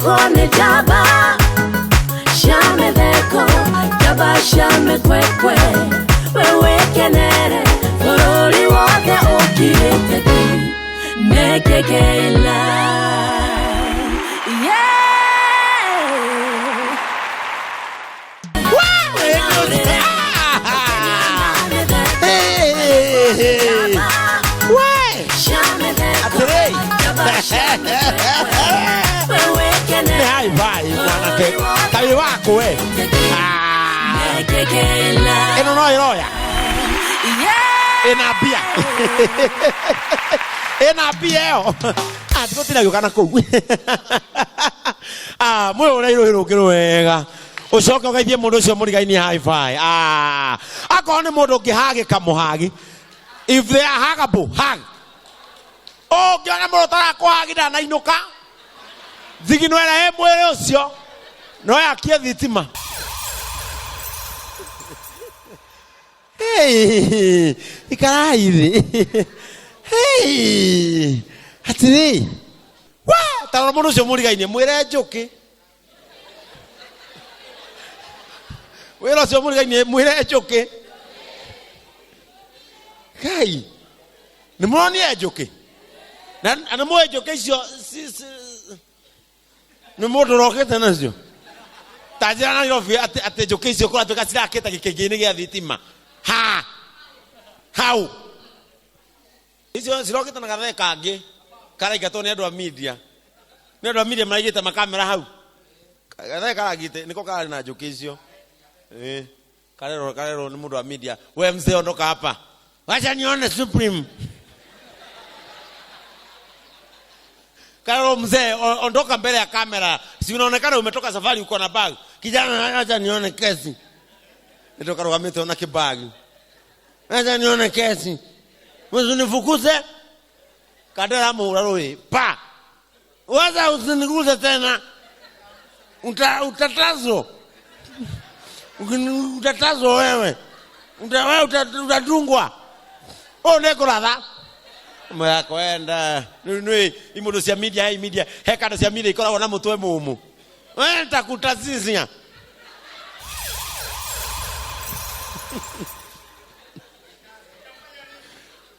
Gwakwo nĩ njamba cia mĩtheko, njamba cia mĩkwekwe. We wĩkenere bũrũri wothe ũkirĩte ki. Nĩkĩ kĩna? Yeah! Atĩrĩ. Nĩ hai vai mwanake ta wĩ waku we. Ah, ĩno no ĩroya ĩna mbia, ĩna mbia ĩyo. Ah, tigũtinda gĩũka na kũu. Ah, mwĩhũre irũhĩ rũngĩ rwega, ũcoke ũgeithie mũndũ ũcio mũrigainie hi-fi. Ah, akorwo nĩ mũndũ ũngĩhagĩka, mũhagi. If they are huggable, hug. Ũngĩona mũndũ ũtarakũhagi, ndanainũka, thigino ĩrĩa ĩ mwĩrĩ ũcio no yakie thitima. Hey, ikarai thĩ. Hey, atĩrĩ wa tarora mũndũ ũcio mũrigainie, mwĩre njũkĩ. Wĩra ũcio mũrigainie, mwĩre njũkĩ. Ngai, nĩ mũronire njũkĩ na nĩ mũĩ njũkĩ icio nĩ mũndũ ũrokĩte nacio ta njĩra Nairobi atĩ njũkĩ icio kũratuĩka cirakĩte gĩkĩngĩ-inĩ gĩa thitima ha hau. Icio cirokĩte na gathee kangĩ karaingatwo nĩ andũ a media, nĩ andũ a media maraigĩte makamera hau. Gathee karangĩte nĩko kararĩ na njũkĩ icio. Eh, karerwo nĩ mũndũ wa media, "We mzee, ondoka hapa, wacha nione Supreme." Karerwo, "Mzee, ondoka mbele ya kamera, si unaonekana umetoka safari, uko na bag. Kijana, wacha nione kesi." Ndio karugamĩte na kibagi, "Wacha nione kesi, usinifukuze." Kadera muhura rũĩ pa, "Wacha usiniguze tena, utatazwa. Utatazwa wewe, wewe utadungwa. Oh, nĩkũratha mwakwenda nĩ imũndũ cia media. Hei media, he kanda cia media ikoragwo na mũtwe mũmũ. We nitakutasisia.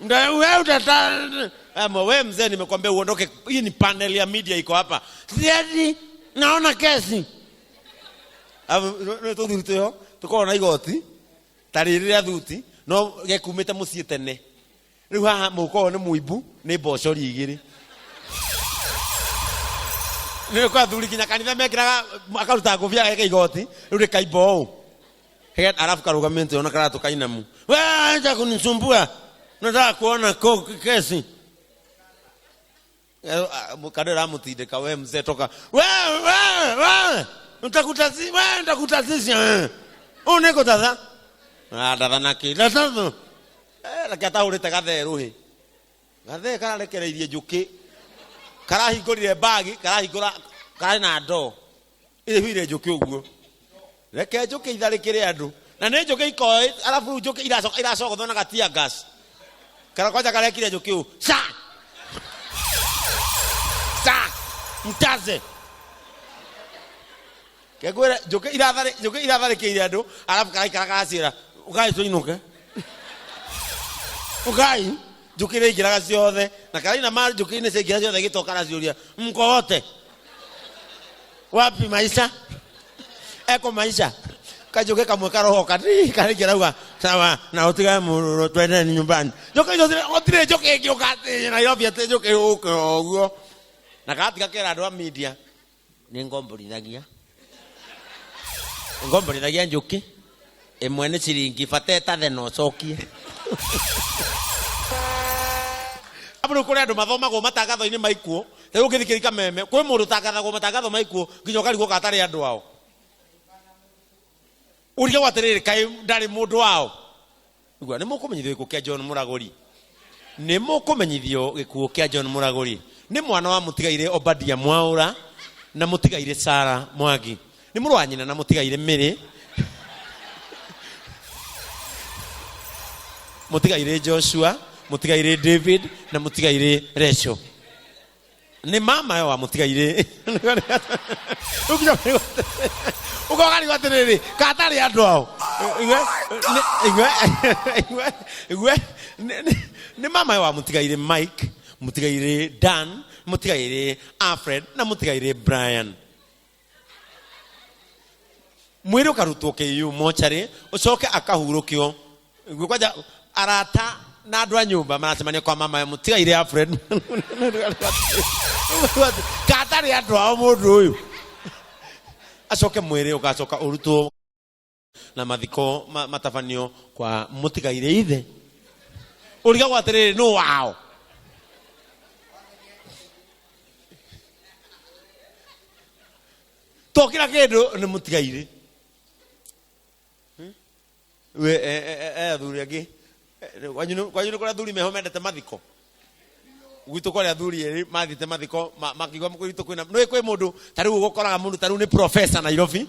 Ndio wewe utata ama we mzee, nimekwambia uondoke. Hii ni panel ya media iko hapa. Siezi, naona kesi." Abu nĩ tũthuri twĩho tũkoragwo na igoti ta rĩrĩ rĩa thuti no gekumĩte mũciĩ tene. Rĩu haha mũhuko ũyũ nĩ mũimbu, nĩ mbocori igĩrĩ. Nĩ kwa athuri nginya kanitha mekĩraga, akaruta ngũbia, ageka igoti rĩu rĩkaimba ũũ. Alafu karugamĩte ona karatũ kainamu. "We acha kunisumbua, nataka kuona kesi." Kadera amũtindĩka, "We mzee, toka. We we we we nitakutazisha wewe. Ũũ nĩ ngũtatha." Ah, ndatha nakĩ? Ndatha. Eh, reke atahũrĩte gathee rũhĩ. Gathee kararekereirie njũkĩ. Karahingũrire bagi, karahingũra karĩ na ndoo. Ĩhuire njũkĩ ũguo. Reke njũkĩ itharĩkĩre andũ. Na nĩ njũkĩ ikoĩ, arabu rĩu njũkĩ iracoka iracogothwo na gatia gas. Kara kwanja karekire njũkĩ ũũ. Sa! Sa! Mtaze! Kengwĩre njũkĩ iratharĩkĩire andũ, arabu karaikara karaciĩra, "Ũkai tũinũke. Ũkai." Njũkĩ iraingĩraga ciothe na karaina ma njũkĩ nĩ ciaingĩra ciothe gĩtoka karaciũria, "Mko wote? Wapi maisha? Eko maisha?" Kanjũkĩ kamwe karohoka karaingĩra rauga, "Sawa, na ũtigane mũrũrũ, twendeni nyumbani." Njũkĩ icio gũtirĩ njũkĩ ĩngĩũka atĩ Nairobi atĩ njũkĩ yũke ũguo. Na karatiga kera andũ a media, "Nĩ ngomborithagia. Ngomborithagia njũkĩ. Ĩmwe nĩ ciringi bata ĩtathe na ũcokie." Abu rĩu kũrĩ andũ mathomagwo matangatho-inĩ ma ikuũ. Rĩu ũngĩthikĩrĩria kameme, kwĩ mũndũ ũtangathagwo matangatho ma ikuũ nginya ũkarigwo kana atarĩ andũ ao. Ũrigagwo atĩrĩrĩ, kaĩ ndarĩ mũndũ wao? Igua, nĩ mũkũmenyithio gĩkuũ kĩa John Mũragũri. Nĩ mũkũmenyithio gĩkuũ kĩa John Mũragũri. Nĩ mwana wa mũtigairĩ Obadia Mwaũra na mũtigairĩ Sara Mwangi. Nĩ mũrũ wa nyina na mũtigairĩ Mary, mũtigairĩ Joshua, mũtigairĩ David na mũtigairĩ Rachel. Nĩ mama yo wa mũtigairĩ. Ũkogarigwo atĩrĩrĩ, katarĩ andũ ao. Igue, igue, igue, igue, nĩ mama yo wa mũtigairĩ Mike, mũtigairĩ Dan, mũtigairĩ Alfred na mũtigairĩ Brian. Mwĩrĩ ũkarutwo KU mocarĩ, ũcoke akahurũkio. Guo kwanja arata na andũ a nyũmba maracemania kwa mama ya mũtigairĩ Alfred. Katarĩ andũ ao mũndũ ũyũ. Acoke mwĩrĩ ũgacoka ũrutwo na mathiko matabanio kwa mũtigairĩ ithe. Ũrigagwo atĩrĩrĩ, nũ wao? To kila kĩndũ nĩ mũtigairĩ. We athuri angĩ kwanyu nĩ kũrĩ athuri meho mendete mathiko. Gwitũ kwarĩ athuri erĩ mathiĩte mathiko makiuga gwitũ kwĩna nĩ kwĩ mũndũ ta rĩu ũgũkoraga mũndũ ta rĩu nĩ professor Nairobi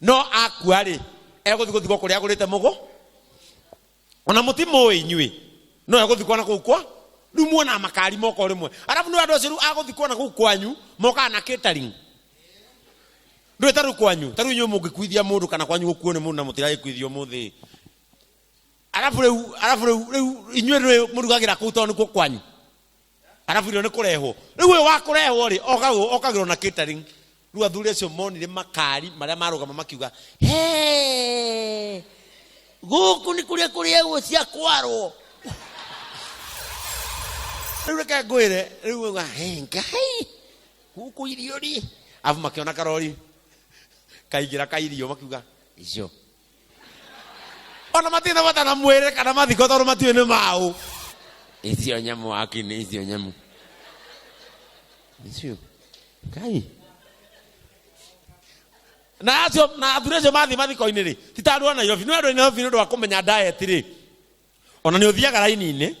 no akua rĩ egũthiĩ gũthikwo kũrĩa agũrĩte mũgũ ona mũtimũĩ inyuĩ no egũthikwo na kũu kwa rĩu muonaga makari moka o rĩmwe arabu nĩ andũ acio rĩu agũthikwo na kũu kwanyu mokaga na catering ndũĩ ta rĩu kwanyu ta rĩu inyuĩ mũngĩkuithia mũndũ kana kwanyu gũkuo nĩ mũndũ na mũtiragĩkuithio ũmũthĩ arabu rĩu arabu rĩu rĩu inyuĩ rĩu mũrugagĩra kũu tondũ nĩkuo kwanyu arabu irio nĩ kũrehwo rĩu ũyũ wa kũrehwo rĩ okagwo okagĩrwo na catering rĩu athuri acio monire makari marĩa marũgama makiuga he gũkũ nĩ kũrĩa kũrĩagwo cia kwarwo rĩu reke ngwĩre rĩu uga he ngai gũkũ irio rĩ arabu makĩona karori kaingĩra ka irio makiuga icio ona matirĩ na bata na mwĩrĩ kana mathiko tondũ matiũĩ nĩ maũ icio nyamũ akini icio nyamũ icio ngai na acio na athuri acio mathiĩ mathiko-inĩ rĩ ti ta andũ a Nairobi nĩ andũ a Nairobi nĩ ũndũ wa kũmenya diet rĩ ona nĩ ũthiaga raini-inĩ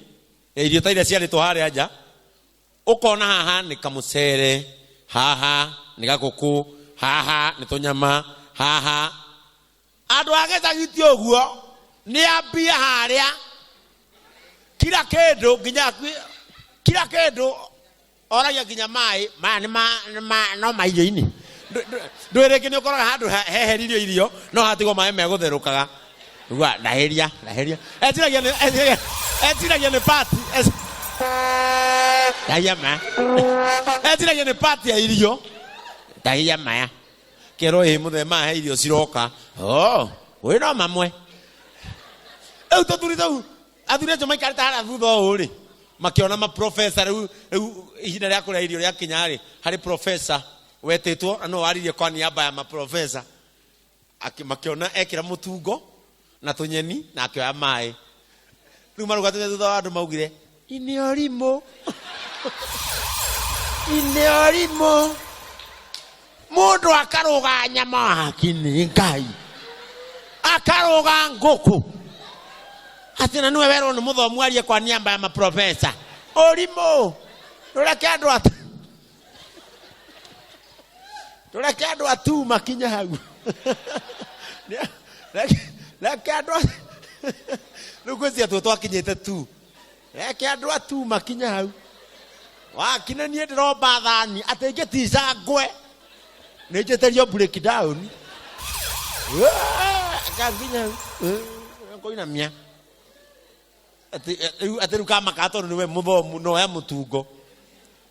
ya irio ta iria ciarĩtwo harĩa nja ũkona haha nĩ kamũcere haha nĩ gakũkũ haha nĩ tũnyama haha andũ a gĩcagi ti ũguo nĩ ambia harĩa kila kĩndũ nginya kila kĩndũ oragia nginya maĩ maya nĩ ma, nĩ ma, no ma irio-inĩ ndũĩ rĩngĩ nĩ ũkoraga handũ heheririo irio no hatigwo maĩ megũtherũkaga Rua, ndahĩria ndahĩria etiragia nĩ etiragia nĩ pati ndahia maya etiragia nĩ pati ya irio ndahia maya kerwo ĩ mũthee he irio ciroka oh wĩ no mamwe rĩu tũthuri tũu athuri acio maikarĩte harĩa thutha ũũ rĩ makĩona maprofesa rĩu rĩu ihinda rĩa kũrĩa irio rĩakinya rĩ harĩ profesa wetĩtwo na no waririe kwa niaba ya maprofesa Makĩona ekĩra mũtungo na tũnyeni na akĩoya maĩ rĩu marũgatĩte thutha wa andũ maugire inĩ ũrimũ inĩ ũrimũ mũndũ akarũga nyama hakini ngai akarũga ngũkũ atĩ na nĩwe werwo nĩ mũthomu arie kwa niaba ya maprofesa ũrimũ rũreke andũ ata reke andũ atu makinye hau reke andũ rĩu ngwĩciria tuo twakinyĩte tu reke andũ atu makinye hau wakine niĩ ndĩromba thani atĩ ingĩtica ngwe nĩ njĩtĩrio break down kanginya hau ngũinamia atĩ rĩu atĩ rĩu kamaka tondũ nĩwe mũthomu noya mũtungo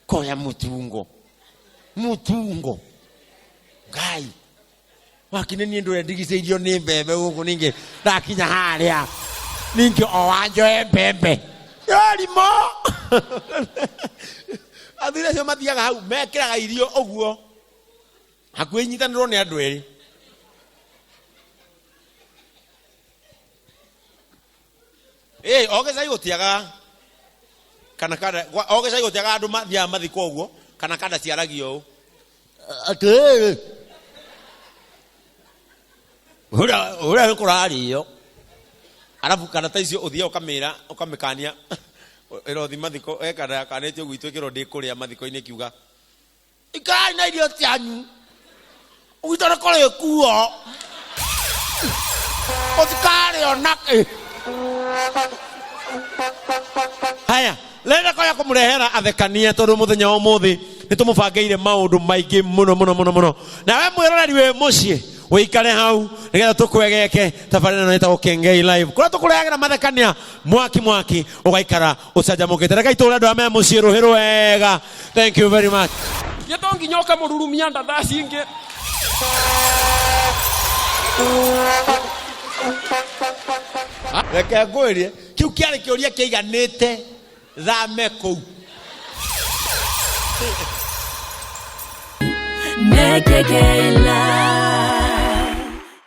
koya mũtungo mũtungo ngai wakine niĩ ndũre ndigicĩirio nĩ mbembe gũkũ ningĩ ndakinya harĩa ningĩ o wanjoe mbembe yorimũ athuri acio mathiaga hau mekĩraga irio ũguo hakuhĩ inyitanĩrwo nĩ andũ erĩ Ĩ, o gĩcagi gũtiaga kana kanda o gĩcagi gũtiaga andũ mathiaga mathiko ũguo kana kanda ciaragio ũũ atĩrĩrĩ ũrĩa ũrĩa nĩ kũrarĩo arabu kana ta icio ũthiaga ũkamĩra ũkamĩkania ĩrothi mathiko e kanda yakanĩtio gwitũ ĩkĩrwo ndĩkũrĩa mathiko-inĩ ĩkiuga ikarai na irio cianyu gwitũ nĩ kũrĩkuo ũtikarĩo na kĩ haya renda koya kũmũrehera athekania tondũ mũthenya wa ũmũthĩ Nĩ tũmũbangĩire maũndũ maingĩ mũno mũno mũno mũno. Nawe mwĩroreri wĩ mũciĩ ũikare hau nĩgetha tũkwegeke tabarĩra ĩno ĩtagwo Kengei Live, kũrĩa tũkũrehagĩra mathekania mwaki mwaki, ũgaikara ũcanjamũkĩte. Reke itũre andũ arĩa me mũciĩ rũhĩ rwega. Thank you very much. Githĩ to nginya ũkamũrurumia nda thaa cingĩ? Reke ngwĩrie, kĩu kĩarĩ kĩũria kĩiganĩte thame kũu. Nekeke live.